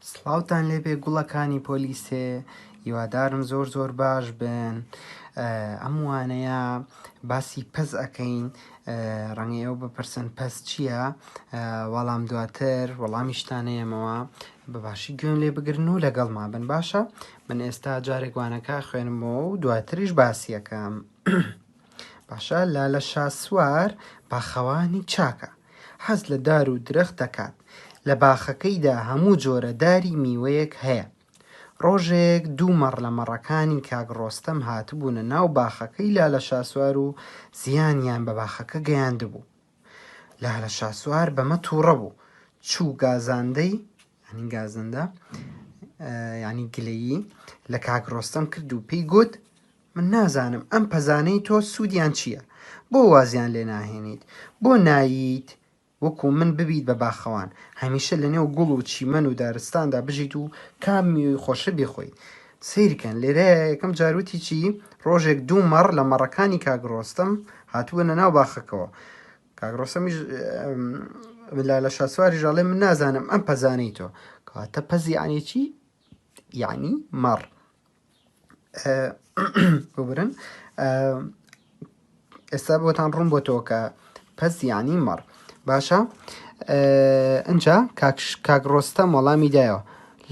سڵاوتان لێبێ گوڵەکانی پۆلی سێ هیوادارم زۆر زۆر باش بن ئەم وانەیە باسی پەز ئەکەین ڕەنگە ئێوە بپرسن پەز چییە وەڵام دواتر وەڵامیشتانەیەمەوە بە باشی گوێن لێ بگرن و لەگەڵما بن باشە من ئێستا جارێک وانەکە خوێنمەوە و دواتریش باسیەکەم باشە لالە شاسوار باخەوانی چاکە حەز لە دار و درەخت دەکات. لە باخەکەیدا هەموو جۆرە داری میوەیەک هەیە. ڕۆژێک دوو مەڕ لە مەڕەکانی کاک ڕۆستەم هاتبوونە ناو باخەکەی لالە شاسوار و زیانیان بە باخەکە گەیاندبوو. لالە شاسوار بەمە تووڕە بوو. چوو گازاندەی، یانی گازندە، یانی گلەیی، لە کاک ڕۆستەم کرد و پێی گوت، من نازانم ئەم پەزانەی تۆ سوودیان چییە؟ بۆ وازیان لێ ناهێنیت؟ بۆ ناییت وەکو من ببیت بە باخەوان، هەمیشە لەنێو گوڵ و چیمەن و دارستاندا بژیت و کام میوەی خۆشە بیخۆیت؟ سەیرکەن لێرەیە یەکەم جار وتی چی؟ ڕۆژێک دوو مەڕ لە مەڕەکانی کاک ڕۆستەم هاتبوونە ناو باخەکەوە. کاک ڕۆستەمیش لالە شاسواریش ئەڵێ من نازانم ئەم پەزانەی تۆ. کەواتە پەز یەعنی چی؟ یەعنی مەڕ. ببورن ئێستا بۆتان ڕوون بۆتەوە کە پەز یانی مەڕ باشە ئەجا کاک ڕۆستەم وەڵامی دایەوە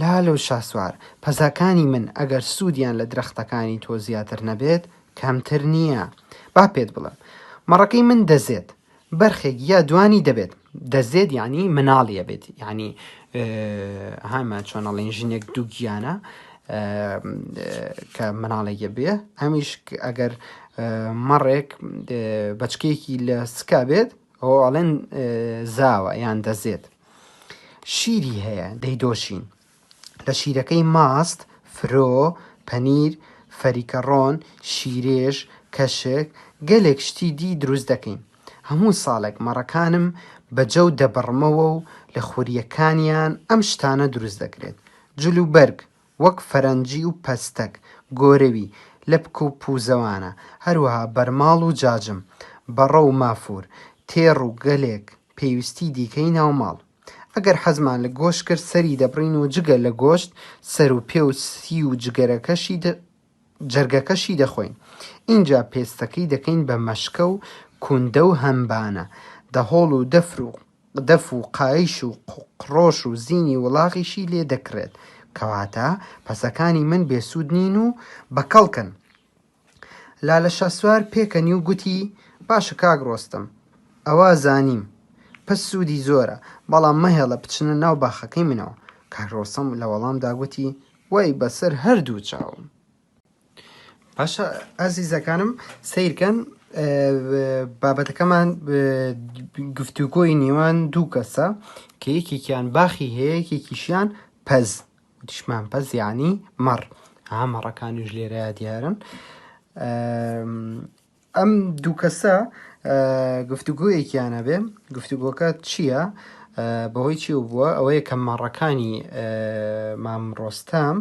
لالە و شاسوار پەزاکانی من ئەگەر سوودیان لە درەختەکانی تۆ زیاتر نەبێت کەمتر نییە با پێت بڵێم مەڕەکەی من دەزێت بەرخێک یا دوانی دەبێت دەزێت یعنی مناڵی ئەبێت یعنی هامان چۆن ئەڵێن ژنێک دووگیانە کە مناڵێکی بێ ئەمیش ئەگەر مەڕێک بەچکێکی لە سکا بێت ئەو ئەڵێن زاوە یان دەزێت شیری هەیە دەیدۆشین لە شیرەکەی ماست، فرۆ، پەنیر، فەریکەڕۆن، شیرێژ، کەشک، گەلێک شتی دی دروست دەکەین. هەموو ساڵێک مەڕەکانم بە جەو دەبڕمەوە و لە خورییەکانیان ئەم شتانە دروست دەکرێت، جل و بەرگ، وەک فەرەنجی و پەستەک، گۆرەوی، لەپک و پووزەوانە، هەروەها بەرماڵ و جاجم، بەڕە و مافوور، تێڕ و گەلێک پێویستی دیکەی ناوماڵ. ئەگەر حەزمان لە گۆشت کرد سەری دەبڕین و جگە لە گۆشت سەر و پێ و سی و جگەرەکەشی جەرگەکەشی دەخۆین. ئینجا پێستەکەی دەکەین بە مەشکە و کوندە و هەمبانە، دەهۆڵ و دەفر و دەف و قایش و قڕۆش و زینی وڵاغیشی لێ دەکڕێت. کەواتە پەسەکانی من بێسوود نین و بەکەڵکن. لالە شاسوار پێکەنی و گوتی، باشە کاک ڕۆستەم، ئەوە زانیم پەس سوودی زۆرە، بەڵام مەهێڵە بچنە ناو باخەکەی منەوە. کاک ڕۆستەم لە وەڵامدا گوتی، وەی بەسەر هەردوو چاوم. باشە ئازیزەکانم سەیرکەن بابەتەکەمان گفتوگۆی نێوان دوو کەسە کە یەکێکیان باخی هەیە یەکێکیشیان پەز. وتیشمان پەز یانی مەڕ ها مەڕەکانیش لێرەیا دیارن ئەم دوو کەسە گفتوگۆیەکیان هەبێ گفتوگۆکە چییە؟ بەهۆی چی بووە ئەوەیە کە مەڕەکانی مام ڕۆستەم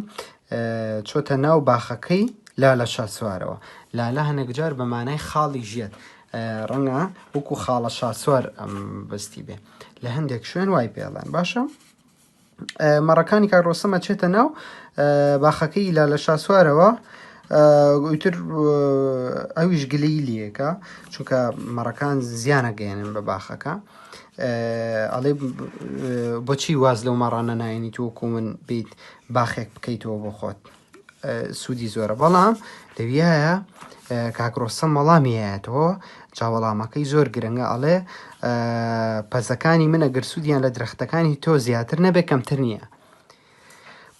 چۆتە ناو باخەکەی لالە شاسوارەوە لالە هەنێک جار بە مانای خاڵی ژێت ڕەنگە وەکو خاڵە شاسوار ئەم بەستی بێ لە هەندێک شوێن وای پێڵێن باشە مەڕەکانی کاک ڕۆستەم ئەچێتە ناو باخەکەی لالە شاسوارەوە ئیتر ئەویش گلەی لەکە چونکە مەڕەکان زیانە گەیەنن بە باخەکە ئەڵێ بۆچی واز لەو مەڕانە نایەنی تۆکو من بیت باخێک بکەیتەوە بۆ خۆت سوودی زۆرە بەڵام لەویایە کاک ڕۆستەم وەڵامی هەیەتەوە جا وەڵامەکەی زۆر گرنگە ئەڵێ پەزەکانی من ئەگەر سوودیان لە درەختەکانی تۆ زیاتر نەبێ کەمتر نییە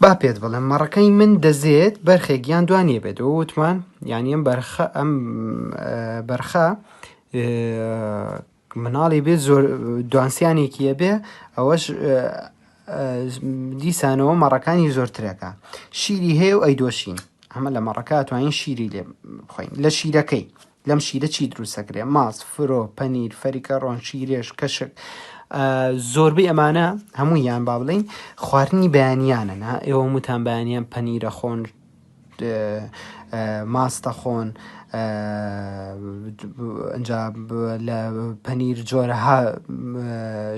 با پێت بڵێم مەڕەکەی من دەزێت بەرخێک یان دوانیە بێت وتمان یانی ئەم بەرخە ئەم بەرخە مناڵی بێ زۆر دوانسیانێکیە بێ ئەوەش دیسانەوە مەڕەکانی زۆرترەکە شیری هەیە و ئەیدۆشین ئەمە لە مەڕەکە توانین شیری لێ بخۆین لە شیرەکەی لەم شیرە چی دروستەکرێ ماست فرۆ پەنیر فەریکە ڕۆن شیرێژ کەشک زۆربەی ئەمانە هەموویان با بڵین خواردنی بەیانیانە ئێوە موتان بەیانیان پەنیرە خۆن ماستە خۆن. ئەجا لە پەنیر جۆرەها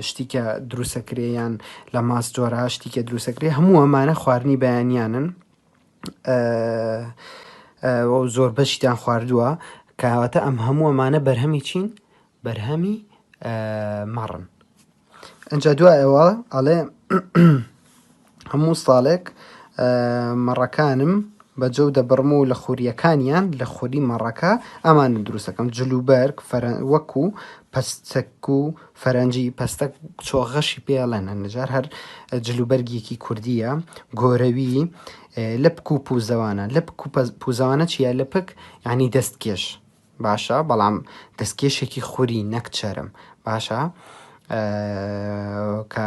شتیکە دروستەکرێ یان لە ماست جۆرەها شتیکە دروستەکرێ هەموو ئەمانە خواردنی بەیانیانن زۆر بەشیتان خواردووە کەواتە ئەم هەموو ئەمانە بەرهەمی چین بەرهەمی مەڕن ئەجا دوای ئەوە ئەڵێ هەموو ساڵێک مەڕەکانم بە جەو دەبڕم و لە خوریەکانیان لە خوری مەڕەکە ئەمانە دروستەکەم جلوبەرگ وەکو پەستەک و فەرەنجی پەستەک چۆغەشی پێڵێن هەندێجار هەر جلوبەرگێکی کوردیە گۆرەوی لەپک و پوزەوانە لەپک و پوزەوانە چییە لەپک یعنی دەستکێش باشە بەڵام دەستکێشێکی خوری نەک چەرم باشە کە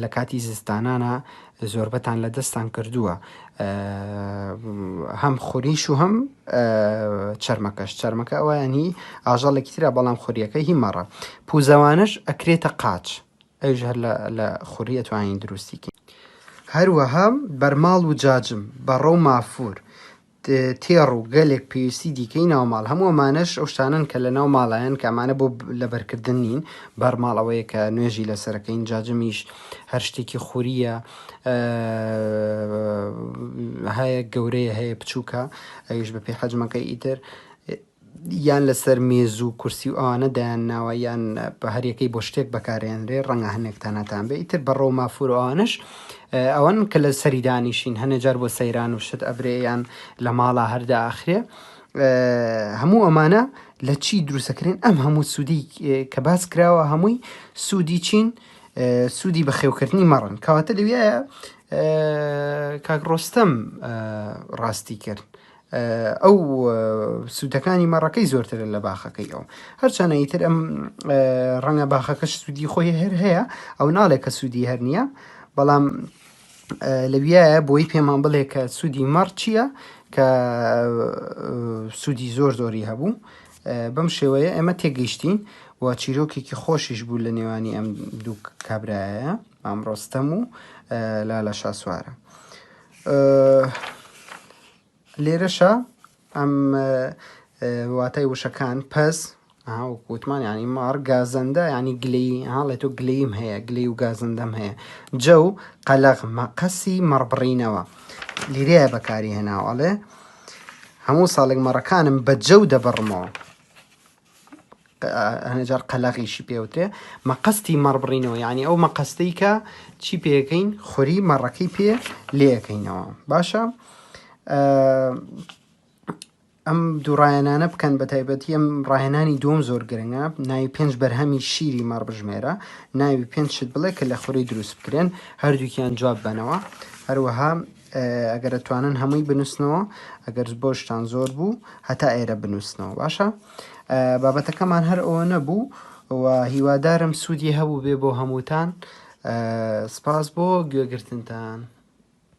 لە کاتی زستانانە زۆربەتان لە دەستان کردووە هەم خوریش و هەم چەرمەکەش چەرمەکە ئەویان هی ئاژەڵێکی ترە بەڵام خوریەکە هی مەڕە پوزەوانش ئەکرێتە قاچ ئەویش هەر لە خوری ئەتوانین دروستیکەین هەروەها بەرماڵ و جاجم بەڕە و مافوور تێڕ و گەلێک پێویستی دیکەی ناوماڵ. هەموو ئەمانەش ئەو شتانەن کە لە ناو ماڵایەن کە ئەمانە بۆ لەبەرکردن نین. بەرماڵ ئەوەیە کە نوێژی لەسەرەکەین، جاجمیش هەر شتێکی خورییە هەیە گەورەیە هەیە بچووکە ئەویش بەپێی حەجمەکەی ئیتر یان لەسەر مێز و کورسی و ئەوانە دایان ناوە یان بە هەریەکەی بۆ شتێک بەکارێنرێ ڕەنگە هەنێکتان نەتان بێ ئیتر بەڕە و مافور و ئەوانەش ئەوەن کە لە سەری دانیشین هەنێ جار بۆ سەیران و شت ئەبرێ یان لە ماڵا هەردا ئاخرێ هەموو ئەمانە لە چی دروستەکرێن ئەم هەموو سوودی کە باس کراوە هەمووی سوودی چین سوودی بەخێوکردنی مەڕن کەواتە لەویایە کاک ڕۆستەم ڕاستی کرد ئەو سوودەکانی مەڕەکەی زۆرترە لە باخەکەی ئەو هەرچەنە ئیتر ئەم ڕەنگە باخەکەش سوودی خۆی هەر هەیە ئەو ناڵێ کە سوودی هەر نییە بەڵام لەویایە بۆی پێمان بڵێ کە سوودی مەڕ چییە کە سوودی زۆر زۆری هەبوو بەم شێوەیە ئێمە تێگەیشتین و چیرۆکێکی خۆشیش بوو لە نێوانی ئەم دوو کابرایە مام ڕۆستەم و لالە شاسوارە. لێرەشا ئەم واتای وشەکان پەز وتمان ینی مەڕ گازەندە ینی گلەیی هاڵێ تۆ گلەییم هەیە گلەی و گازەندەم هەیە جەو قەلەغ مەقەسی مەڕبڕینەوە لیرەیە بەکاری هێناوە ئەڵێ هەموو ساڵێک مەڕەکانم بە جەو دەبڕمەوە هەنێجار قەلەغیشی پێوترێ مەقەستی مەڕبڕینەوە یعنی ئەو مەقەستەی کە چی پێەکەین خوری مەڕەکەی پێ لێەکەینەوە باشە ئەم دوو ڕایەنانە بکەن بە تایبەتی ئەم ڕاهێنانی دووەم زۆر گرنگە ناوی پێنج بەرهەمی شیری مەڕ بژمێرە ناوی پێنج شت بڵێ کە لە خوری دروست بکرێن هەردووکیان جواب بەنەوە هەروەها ئەگەر ئەتوانن هەمووی بنووسنەوە ئەگەر بۆشتان زۆر بوو هەتا ئێرە بنووسنەوە باشە بابەتەکەمان هەر ئەوە نەبوو و هیوادارم سوودی هەبوو بێ بۆ هەمووتان سپاس بۆ گوێگرتنتان.